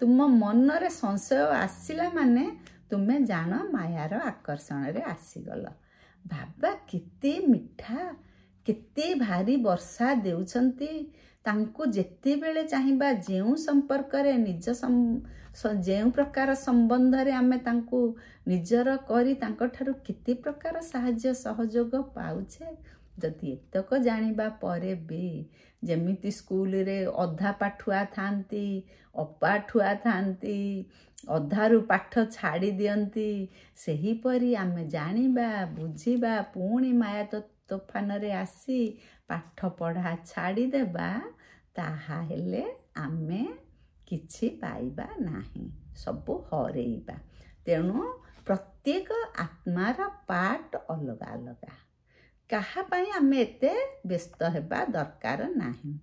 ତୁମ ମନରେ ସଂଶୟ ଆସିଲା ମାନେ ତୁମେ ଜାଣ ମାୟାର ଆକର୍ଷଣରେ ଆସିଗଲ। ବାବା କେତେ ମିଠା, କେତେ ଭାରି ବର୍ଷା ଦେଉଛନ୍ତି। ତାଙ୍କୁ ଯେତେବେଳେ ଚାହିଁବା ଯେଉଁ ସମ୍ପର୍କରେ ନିଜ ଯେଉଁ ପ୍ରକାର ସମ୍ବନ୍ଧରେ ଆମେ ତାଙ୍କୁ ନିଜର କରି ତାଙ୍କଠାରୁ କେତେ ପ୍ରକାର ସାହାଯ୍ୟ ସହଯୋଗ ପାଉଛେ, ଯଦି ଏତକ ଜାଣିବା ପରେ ବି ଯେମିତି ସ୍କୁଲରେ ଅଧା ପାଠୁଆ ଥାନ୍ତି, ଅପାଠୁଆ ଥାନ୍ତି, ଅଧାରୁ ପାଠ ଛାଡ଼ି ଦିଅନ୍ତି, ସେହିପରି ଆମେ ଜାଣିବା ବୁଝିବା ପୁଣି ମାୟା ତୋଫାନରେ ଆସି ପାଠ ପଢ଼ା ଛାଡ଼ିଦେବା, ତାହାହେଲେ ଆମେ କିଛି ପାଇବା ନାହିଁ, ସବୁ ହରେଇବା। ତେଣୁ ପ୍ରତ୍ୟେକ ଆତ୍ମାର ପାର୍ଟ ଅଲଗା ଅଲଗା, କାହା ପାଇଁ ଆମେ ଏତେ ବ୍ୟସ୍ତ ହେବା ଦରକାର ନାହିଁ।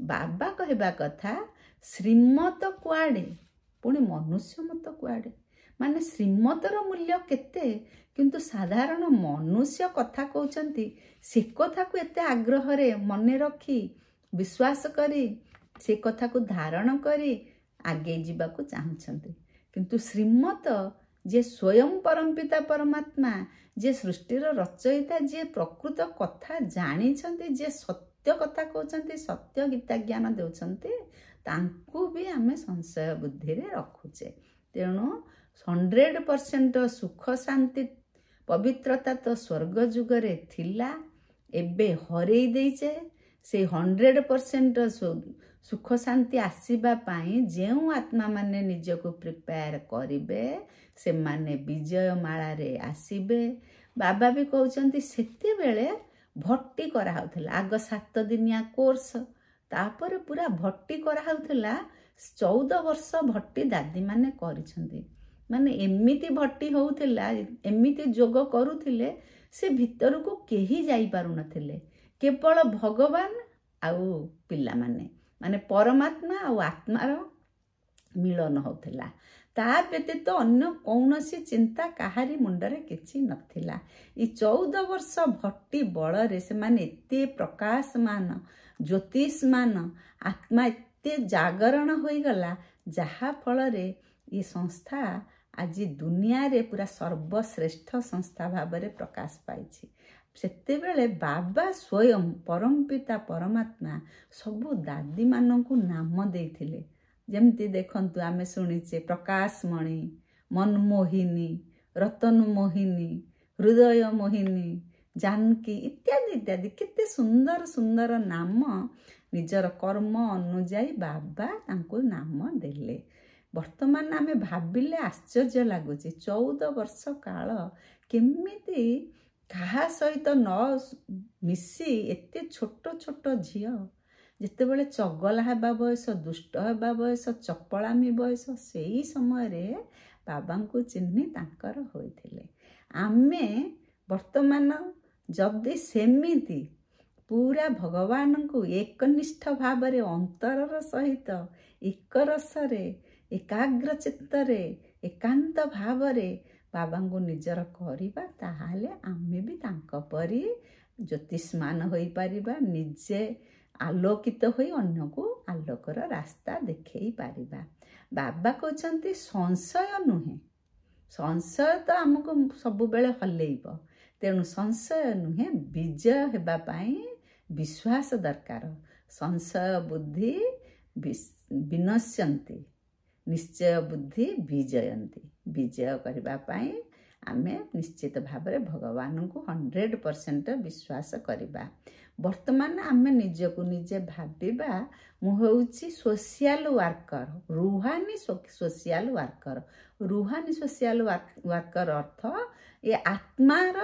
ବାବା କହିବା କଥା, ଶ୍ରୀମତ କୁଆଡ଼େ ପୁଣି ମନୁଷ୍ୟ ମତ କୁଆଡ଼େ, ମାନେ ଶ୍ରୀମତର ମୂଲ୍ୟ କେତେ, କିନ୍ତୁ ସାଧାରଣ ମନୁଷ୍ୟ କଥା କହୁଛନ୍ତି ସେ କଥାକୁ ଏତେ ଆଗ୍ରହରେ ମନେ ରଖି ବିଶ୍ୱାସ କରି ସେ କଥାକୁ ଧାରଣ କରି ଆଗେଇ ଯିବାକୁ ଚାହୁଁଛନ୍ତି। କିନ୍ତୁ ଶ୍ରୀମତ ଯିଏ ସ୍ୱୟଂ ପରମପିତା ପରମାତ୍ମା, ଯିଏ ସୃଷ୍ଟିର ରଚୟିତା, ଯିଏ ପ୍ରକୃତ କଥା ଜାଣିଛନ୍ତି, ଯିଏ ସତ୍ୟ କଥା କହୁଛନ୍ତି, ସତ୍ୟ ଗୀତା ଜ୍ଞାନ ଦେଉଛନ୍ତି, ତାଙ୍କୁ ବି ଆମେ ସଂଶୟ ବୁଦ୍ଧିରେ ରଖୁଛେ। ତେଣୁ 100% ସୁଖ ଶାନ୍ତି ପବିତ୍ରତା ତ ସ୍ୱର୍ଗ ଯୁଗରେ ଥିଲା, ଏବେ ହରେଇ ଦେଇଛେ। ସେଇ 100% ସୁଖ ଶାନ୍ତି ଆସିବା ପାଇଁ ଯେଉଁ ଆତ୍ମାମାନେ ନିଜକୁ ପ୍ରିପେୟାର କରିବେ ସେମାନେ ବିଜୟ ମାଳାରେ ଆସିବେ। ବାବା ବି କହୁଛନ୍ତି ସେତେବେଳେ ଭଟ୍ଟି କରାହେଉଥିଲା, ଆଗ 7 ଦିନିଆ କୋର୍ସ, ତାପରେ ପୁରା ଭଟ୍ଟି କରାହେଉଥିଲା। 14 ବର୍ଷ ଭଟ୍ଟି ଦାଦିମାନେ କରିଛନ୍ତି, ମାନେ ଏମିତି ଭଟ୍ଟି ହେଉଥିଲା, ଏମିତି ଯୋଗ କରୁଥିଲେ, ସେ ଭିତରକୁ କେହି ଯାଇପାରୁନଥିଲେ, କେବଳ ଭଗବାନ ଆଉ ପିଲାମାନେ, ମାନେ ପରମାତ୍ମା ଆଉ ଆତ୍ମାର ମିଳନ ହେଉଥିଲା। ତା ବ୍ୟତୀତ ଅନ୍ୟ କୌଣସି ଚିନ୍ତା କାହାରି ମୁଣ୍ଡରେ କିଛି ନଥିଲା। ଏଇ 14 ବର୍ଷ ଭଟ୍ଟି ବଳରେ ସେମାନେ ଏତେ ପ୍ରକାଶମାନ, ଜ୍ୟୋତିଷ୍ମାନ, ଆତ୍ମା ଏତେ ଜାଗରଣ ହୋଇଗଲା, ଯାହାଫଳରେ ଏ ସଂସ୍ଥା ଆଜି ଦୁନିଆରେ ପୁରା ସର୍ବଶ୍ରେଷ୍ଠ ସଂସ୍ଥା ଭାବରେ ପ୍ରକାଶ ପାଇଛି। ସେତେବେଳେ ବାବା ସ୍ୱୟଂ ପରମପିତା ପରମାତ୍ମା ସବୁ ଦାଦିମାନଙ୍କୁ ନାମ ଦେଇଥିଲେ। ଯେମିତି ଦେଖନ୍ତୁ ଆମେ ଶୁଣିଛେ ପ୍ରକାଶମଣି, ମନମୋହିନୀ, ରତନମୋହିନୀ, ହୃଦୟ ମୋହିନୀ, ଜାନକୀ ଇତ୍ୟାଦି ଇତ୍ୟାଦି, କେତେ ସୁନ୍ଦର ସୁନ୍ଦର ନାମ ନିଜର କର୍ମ ଅନୁଯାୟୀ ବାବା ତାଙ୍କୁ ନାମ ଦେଲେ। ବର୍ତ୍ତମାନ ଆମେ ଭାବିଲେ ଆଶ୍ଚର୍ଯ୍ୟ ଲାଗୁଛି, 14 ବର୍ଷ କାଳ କେମିତି କାହା ସହିତ ନ ମିଶି ଏତେ ଛୋଟ ଛୋଟ ଝିଅ, ଯେତେବେଳେ ଚଗଲା ହେବା ବୟସ, ଦୁଷ୍ଟ ହେବା ବୟସ, ଚପଳାମି ବୟସ, ସେଇ ସମୟରେ ବାବାଙ୍କୁ ଚିହ୍ନି ତାଙ୍କର ହୋଇଥିଲେ। ଆମେ ବର୍ତ୍ତମାନ ଯଦି ସେମିତି ପୁରା ଭଗବାନଙ୍କୁ ଏକନିଷ୍ଠ ଭାବରେ ଅନ୍ତରର ସହିତ ଏକ ରସରେ ଏକାଗ୍ର ଚିତ୍ତରେ ଏକାନ୍ତ ଭାବରେ ବାବାଙ୍କୁ ନିଜର କରିବା, ତାହେଲେ ଆମେ ବି ତାଙ୍କ ପରି ଜ୍ୟୋତିଷ୍ମାନ ହୋଇପାରିବା, ନିଜେ ଆଲୋକିତ ହୋଇ ଅନ୍ୟକୁ ଆଲୋକର ରାସ୍ତା ଦେଖେଇ ପାରିବା। ବାବା କହୁଛନ୍ତି ସଂଶୟ ନୁହେଁ, ସଂଶୟ ତ ଆମକୁ ସବୁବେଳେ ହଲେଇବ, ତେଣୁ ସଂଶୟ ନୁହେଁ, ବିଜୟ ହେବା ପାଇଁ ବିଶ୍ୱାସ ଦରକାର। ସଂଶୟ ବୁଦ୍ଧି ବିନଶ୍ୟନ୍ତି, ନିଶ୍ଚୟ ବୁଦ୍ଧି ବିଜୟନ୍ତି। ବିଜୟ କରିବା ପାଇଁ ଆମେ ନିଶ୍ଚିତ ଭାବରେ ଭଗବାନଙ୍କୁ 100% ବିଶ୍ୱାସ କରିବା। ବର୍ତ୍ତମାନ ଆମେ ନିଜକୁ ନିଜେ ଭାବିବା, ମୁଁ ହେଉଛି ସୋସିଆଲ ୱାର୍କର, ରୁହାନି ସୋସିଆଲ ୱାର୍କର। ରୁହାନି ସୋସିଆଲ ୱାର୍କର ଅର୍ଥ ଏ ଆତ୍ମାର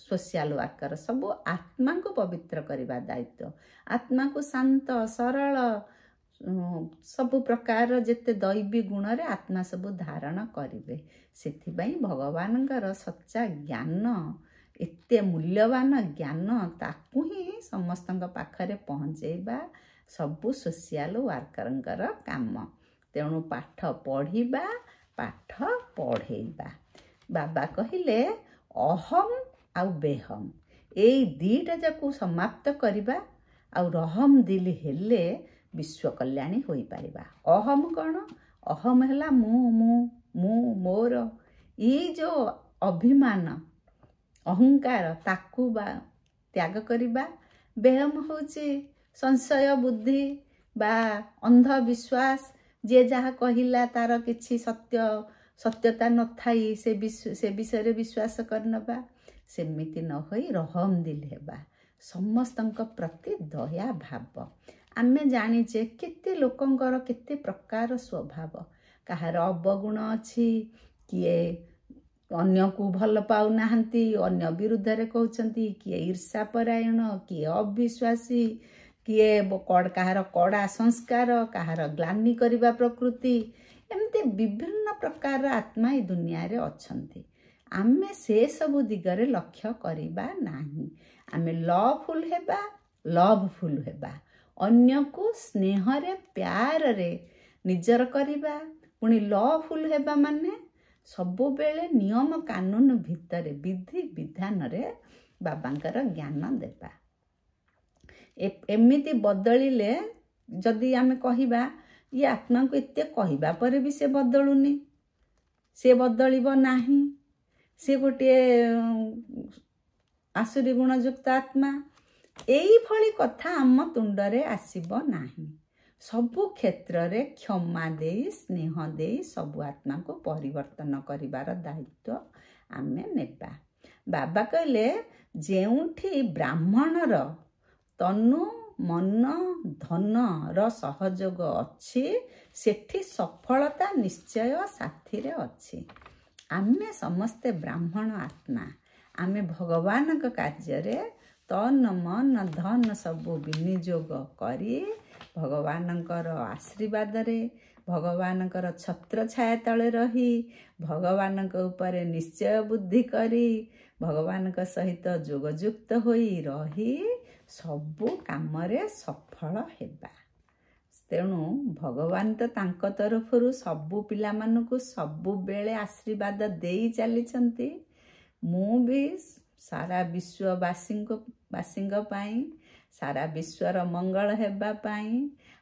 ସୋସିଆଲ ୱାର୍କର, ସବୁ ଆତ୍ମାଙ୍କୁ ପବିତ୍ର କରିବା ଦାୟିତ୍ୱ, ଆତ୍ମାକୁ ଶାନ୍ତ ସରଳ ସବୁ ପ୍ରକାର ଯେତେ ଦୈବୀ ଗୁଣରେ ଆତ୍ମା ସବୁ ଧାରଣ କରିବେ। ସେଥିପାଇଁ ଭଗବାନଙ୍କର ସଚ୍ଚା ଜ୍ଞାନ, ଏତେ ମୂଲ୍ୟବାନ ଜ୍ଞାନ, ତାକୁ ହିଁ ସମସ୍ତଙ୍କ ପାଖରେ ପହଞ୍ଚେଇବା ସବୁ ସୋସିଆଲ ୱାର୍କରଙ୍କର କାମ। ତେଣୁ ପାଠ ପଢ଼ିବା, ପାଠ ପଢ଼େଇବା। ବାବା କହିଲେ ଅହମ୍ ଆଉ ବେହମ୍ ଏଇ ଦୁଇଟା ଯାକୁ ସମାପ୍ତ କରିବା ଆଉ ରହମ ଦିଲ ହେଲେ ବିଶ୍ୱ କଲ୍ୟାଣୀ ହୋଇପାରିବା। ଅହମ୍ କ'ଣ? ଅହମ୍ ହେଲା ମୁଁ, ମୁଁ, ମୁଁ, ମୋର, ଏଇ ଯେଉଁ ଅଭିମାନ ଅହଙ୍କାର, ତାକୁ ବା ତ୍ୟାଗ କରିବା। ବେହମ ହେଉଛି ସଂଶୟ ବୁଦ୍ଧି ବା ଅନ୍ଧବିଶ୍ୱାସ, ଯିଏ ଯାହା କହିଲା ତାର କିଛି ସତ୍ୟତା ନଥାଇ ସେ ବିଷୟରେ ବିଶ୍ୱାସ କରିନେବା, ସେମିତି ନ ହୋଇ ରହମଦିଲ ହେବା, ସମସ୍ତଙ୍କ ପ୍ରତି ଦୟା ଭାବ। ଆମେ ଜାଣିଛେ କେତେ ଲୋକଙ୍କର କେତେ ପ୍ରକାର ସ୍ୱଭାବ, କାହାର ଅବଗୁଣ ଅଛି, କିଏ ଅନ୍ୟକୁ ଭଲ ପାଉନାହାନ୍ତି, ଅନ୍ୟ ବିରୁଦ୍ଧରେ କହୁଛନ୍ତି, କିଏ ଈର୍ଷାପରାୟଣ, କିଏ ଅବିଶ୍ୱାସୀ, କିଏ କାହାର କଡ଼ା ସଂସ୍କାର, କାହାର ଗ୍ଲାନି କରିବା ପ୍ରକୃତି, ଏମିତି ବିଭିନ୍ନ ପ୍ରକାରର ଆତ୍ମା ଏ ଦୁନିଆରେ ଅଛନ୍ତି। ଆମେ ସେସବୁ ଦିଗରେ ଲକ୍ଷ୍ୟ କରିବା ନାହିଁ। ଆମେ ଲଭଫୁଲ୍ ହେବା, ଲଭଫୁଲ୍ ହେବା, ଅନ୍ୟକୁ ସ୍ନେହରେ ପ୍ୟାରରେ ନିଜର କରିବା। ପୁଣି ଲଭଫୁଲ୍ ହେବା ମାନେ ସବୁବେଳେ ନିୟମ କାନୁନ ଭିତରେ, ବିଧି ବିଧାନରେ ବାବାଙ୍କର ଜ୍ଞାନ ଦେବା। ଏମିତି ବଦଳିଲେ ଯଦି ଆମେ କହିବା ଇଏ ଆତ୍ମାଙ୍କୁ ଏତେ କହିବା ପରେ ବି ସେ ବଦଳୁନି, ସେ ବଦଳିବ ନାହିଁ, ସେ ଗୋଟିଏ ଆସୁରୀ ଗୁଣଯୁକ୍ତ ଆତ୍ମା, ଏଇଭଳି କଥା ଆମ ତୁଣ୍ଡରେ ଆସିବ ନାହିଁ। ସବୁ କ୍ଷେତ୍ରରେ କ୍ଷମା ଦେଇ, ସ୍ନେହ ଦେଇ ସବୁ ଆତ୍ମାକୁ ପରିବର୍ତ୍ତନ କରିବାର ଦାୟିତ୍ୱ ଆମେ ନେବା। ବାବା କହିଲେ ଯେଉଁଠି ବ୍ରାହ୍ମଣର ତନୁ ମନ ଧନର ସହଯୋଗ ଅଛି, ସେଠି ସଫଳତା ନିଶ୍ଚୟ ସାଥିରେ ଅଛି। ଆମେ ସମସ୍ତେ ବ୍ରାହ୍ମଣ ଆତ୍ମା, ଆମେ ଭଗବାନଙ୍କ କାର୍ଯ୍ୟରେ ତନ ମନ ଧନ ସବୁ ବିନିଯୋଗ କରି ଭଗବାନଙ୍କର ଆଶୀର୍ବାଦରେ, ଭଗବାନଙ୍କର ଛତ୍ରଛାୟା ତଳେ ରହି, ଭଗବାନଙ୍କ ଉପରେ ନିଶ୍ଚୟ ବୁଦ୍ଧି କରି, ଭଗବାନଙ୍କ ସହିତ ଯୋଗଯୁକ୍ତ ହୋଇ ରହି ସବୁ କାମରେ ସଫଳ ହେବା। ତେଣୁ ଭଗବାନ ତ ତାଙ୍କ ତରଫରୁ ସବୁ ପିଲାମାନଙ୍କୁ ସବୁବେଳେ ଆଶୀର୍ବାଦ ଦେଇ ଚାଲିଛନ୍ତି। ମୁଁ ବି ସାରା ବିଶ୍ୱବାସୀଙ୍କ ପାଇଁ, ସାରା ବିଶ୍ୱର ମଙ୍ଗଳ ହେବା ପାଇଁ,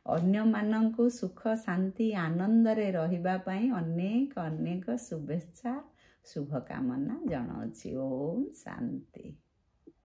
ଅନ୍ୟମାନଙ୍କୁ ସୁଖ ଶାନ୍ତି ଆନନ୍ଦରେ ରହିବା ପାଇଁ ଅନେକ ଅନେକ ଶୁଭେଚ୍ଛା ଶୁଭକାମନା ଜଣାଉଛି। ଓମ୍ ଶାନ୍ତି।